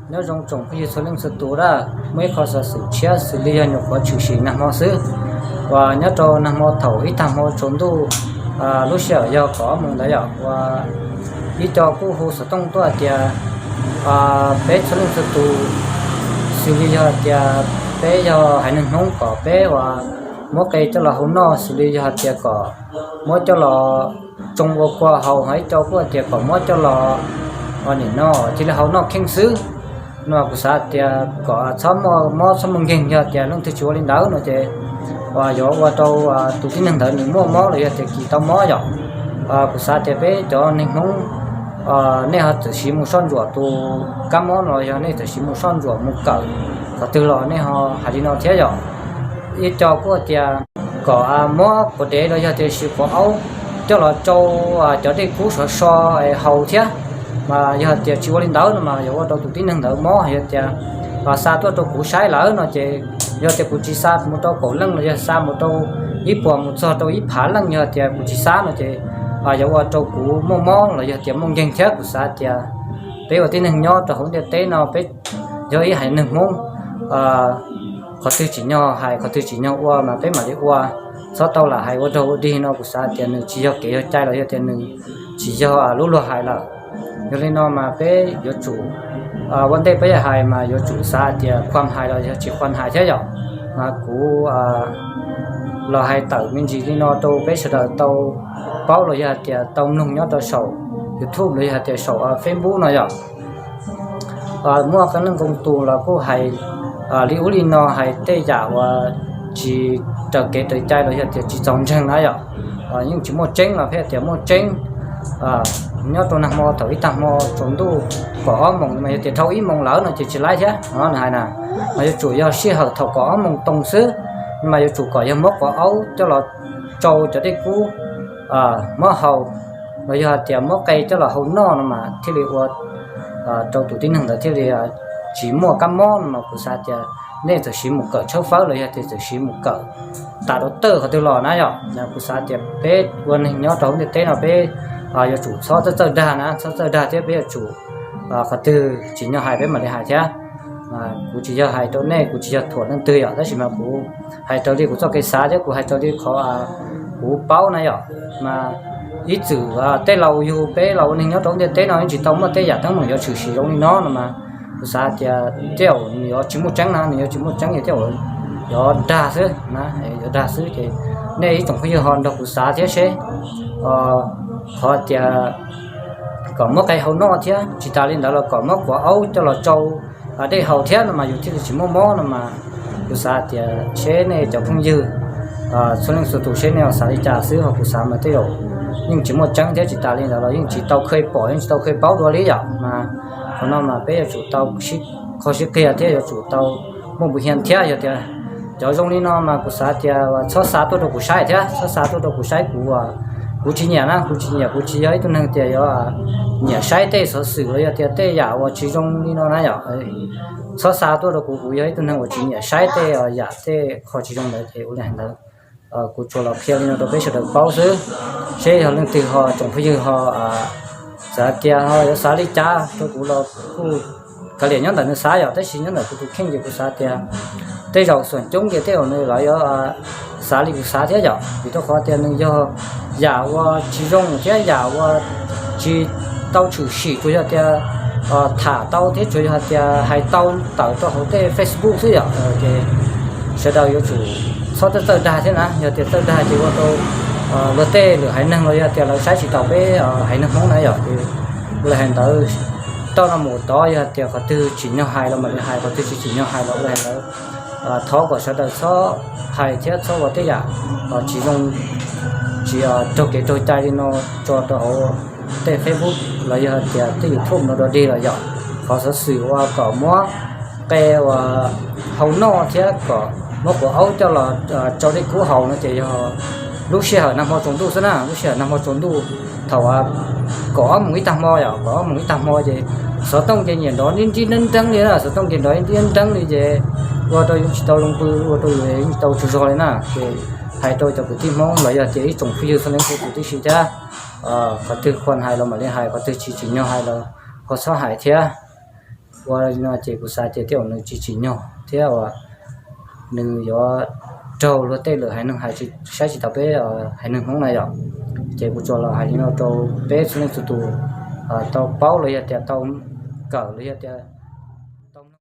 Nyob zoo tsoom phooj ywg txhua leej txhua tus, muaj ib qho xov xwm tshiab xws li yog nyuam qhuav tshwm sim nag hmo xwb, uas nyob rau nag hmo thaum ib tag hmo tsaus ntuj, lub sij hawm yog kaum ob moos ntawd yom, uas ib co kuj hu xov tooj tuaj tias peb txhua leej txhua tus, xws li yog tias peb yog haiv neeg Hmoob kom peb uas muab qe coj los hau noj, xws li yog tias kom muab coj los tsoo ua kua haus, ho ib co kuj tias kom muab coj los nim no thiaj li hau noj kheej xwb. No kuv xav tias kom txhob muaj mob txhob muaj nkeeg, yog tias leej twg tsis ua li ntawd no ces uas yuav ua rau tus tib neeg ntawd nws muaj mob los yog tias kis tau mob yom. Kuv xav tias peb cov neeg Hmoob, nej ho txawm siv mus soj ntsuam tus kab mob no los yog nej txawm siv mus soj ntsuam mus kawm qhov twg los nej ho hais li no thiab yom. Ib co kuj tias kom muab quav dev los yog tias siv quav aub coj los tsau cov dej kub sov so haus thiab. Mas yog tias tsis ua li ntawd no mas yuav ua rau tus tib neeg ntawd mob. Yog tias xa tuaj rau kuv saib lawm no ces, yog tias kuv tsis xa mus rau kaum leej los yog xa mus rau ib puas mus txog rau ib phav leej, yog tias kuv tsis xa no ces yuav ua rau kuv muaj mob los yog tias muaj nkeeg thiab. Kuv xav tias peb ua tib neeg nyob rau hauv ntiaj teb no peb yog ib haiv neeg Hmoob, qhov twg tsim nyog hais qhov twg tsim nyog ua mas peb mam li ua, txhob tau lam hais ua dog ua dig no. Kuv xav tias nws tsis yog kev yog cai los yog tias nws tsis yog lub luag hais lawm. Yog li no mas peb yuav tsum, ua ntej peb yuav hais mas yuav tsum xav tias khuam hais los yog tsis khuam hais thiab yom. Mas kuv los hais tawm me ntsis li no rau peb sawv daws tau paub los yog tias tau mloog nyob rau saum YouTube los yog tias saum Facebook no yom. Muaj qee leej qee tus los kuj hais li ub li no, hais tej yam uas tsis raws kev raws cai los yog tias tsis txaus ntseeg na yom. Yeej tsis muaj tseeb los peb tias muaj tseeb. Nyob rau nag hmo thaum ib tag hmo tsaus ntuj kaum ob moos mas yog tias dhau ib moos lawm no ces tsis laib thiab no nws hais na. Mas yuav tsum yog sij hawm thaum kaum ob moos too xwb, mas yuav tsum kom yog muab quav aub coj los tsau cov dej kub muab haus, los yog hais tias muab qe coj los hau noj no mas thiaj li ua rau tus tib neeg ntawd thiaj li tsis muaj kab mob no. Mas kuv xav tias nej txawm siv mus kawm tshawb fawb los yog tias txawm siv mus kawm tas rau tawj qhov twg los na yom. Kuv xav tias peb ua neeg nyob rau hauv ntiaj teb no peb yuav tsum txhob txawj txawj dag na, txhob txawj dag thiab peb yuav tsum, qhov twg tsim nyog hais peb mam li hais thiab. Kuv tsis yog hais rau nej, kuv tsis yog thuam leej twg yom, tab sis mas kuv hais raws li kuv txoj kev xav thiab kuv hais raws li qhov kuv paub na yom. Mas ib txwm tej laus yug peb los ua neeg nyob rau hauv ntiaj teb no yeej tsis tau muaj tej yam teeb meem yuav tshwm sim zoo li no no mas kuv xav tias tej zaum nws yuav tsis muaj tseeb na, nws yuav tsis muaj tseeb, yog tej zaum yuav dag xwb na, yuav dag xwb ces nej ib tsoom phooj ywg ho nrog kuv xav thiab seb qhov tias kom muab qe hau noj thiab tsis tas li ntawd los kom muab quav aub coj los tsau dej haus thiab no mas yus thiaj li tsis muaj mob no mas kuv xav tias seb nej cov phooj ywg txhua leej txhua tus seb nej xav li cas xwb, ho kuv xav mas tej zaum yeej tsis muaj tseeb thiab tsis tas li ntawd los yeej tsis tau kheev pom yeej tsis tau kheev paub dua li yom. Mas qhov no mas peb yuav tsum tau qho sib qhia thiab yuav tsum tau muaj npu hias thiab. Yog tias cov zoo li no mas kuv xav tias txhob xa tuaj rau kuv saib thiab txhob xa tuaj rau kuv saib, kuv, kuv tsis nyiam na, kuv tsis nyiam, kuv tsis yog ib tug neeg tias yuav nyiam saib tej xov xwm los yog tias tej yam uas tsis zoo li no na yom. Txhob xa tuaj rau kuv, kuv yog ib tug neeg uas tsis nyiam saib tej yam tej qho tsis zoo ntawd ces ua li hais ntawd. Kuv tsuas los qhia li no rau peb sawv daws paub xwb, seb yog leej twg ho tsoom phooj ywg ho txawm tias ho yuav xav li cas rau kuv los kuj kav liam nyob ntawm nws xav yom, tab sis nyob ntawm kuv tus kheej ces kuv xav tias tej zaum xom coob ces tej zaum nws los yuav xav li kuv xav thiab yom, vim rau qhov tias nws yog yam uas tsis zoo thiab yam uas tsis tau tshwm sim, tsuas yog tias tham tau thiab tsuas yog hais tias hais tau tawm rau hauv tej Facebook xwb yom. Ces sawv daws yuav tsum txhob txawj txawj dag thiab na, yog tias txawj dag ces ua rau luag tej lwm haiv neeg los yog tias lawv saib tsis taus peb haiv neeg Hmoob na yom. Ces ua li hais ntawd, tau no mus tod yog tias qhov twg tsim nyog hais los mam li hais, qhov twg tsis tsim nyog hais los ua li hais ntawd, thov kom sawv daws txhob hais thiab txhob ua tej yam tsis zoo, tsis raug kev raug cai li no tso rau hauv tej Facebook los yog tias tej YouTube no dua dig los yom. Qhov xov xwm uas kom muab qe uas hau noj thiab kom muab quav aub coj los tsau dej kub haus no ces yog lub sij hawm nag hmo tsaus ntuj xwb na, lub sij hawm nag hmo tsaus ntuj thaum kaum ob moos ib tag hmo yom, kaum ob moos ib tag hmo ces xov tooj ces nyiam nrov nrib nrib nreeb nreeb li na, xov tooj ces nrov nrib nreeb li ces ua rau yus tsis tau zoo pw, ua rau yus tsis tau tsaug zog li na. Ces hais rau cov kwv tij Hmoob los yog tias ib tsoom phooj ywg txhua leej txhua tus tib si thiab, qhov twg khuam hais los mam li hais, qhov twg tsis tsim nyog hais los ho txhob hais thiab. ua li no ces kuv xav ces tej zaum nws tsis tsim nyog thiab uas nws yuav raug luag tej lwm haiv neeg hais saib tsis taus peb haiv neeg Hmoob na yom. Ces kuv tsuas los hais li no rau peb txhua leej txhua tus tau paub los yog tias tau kawm los yog tias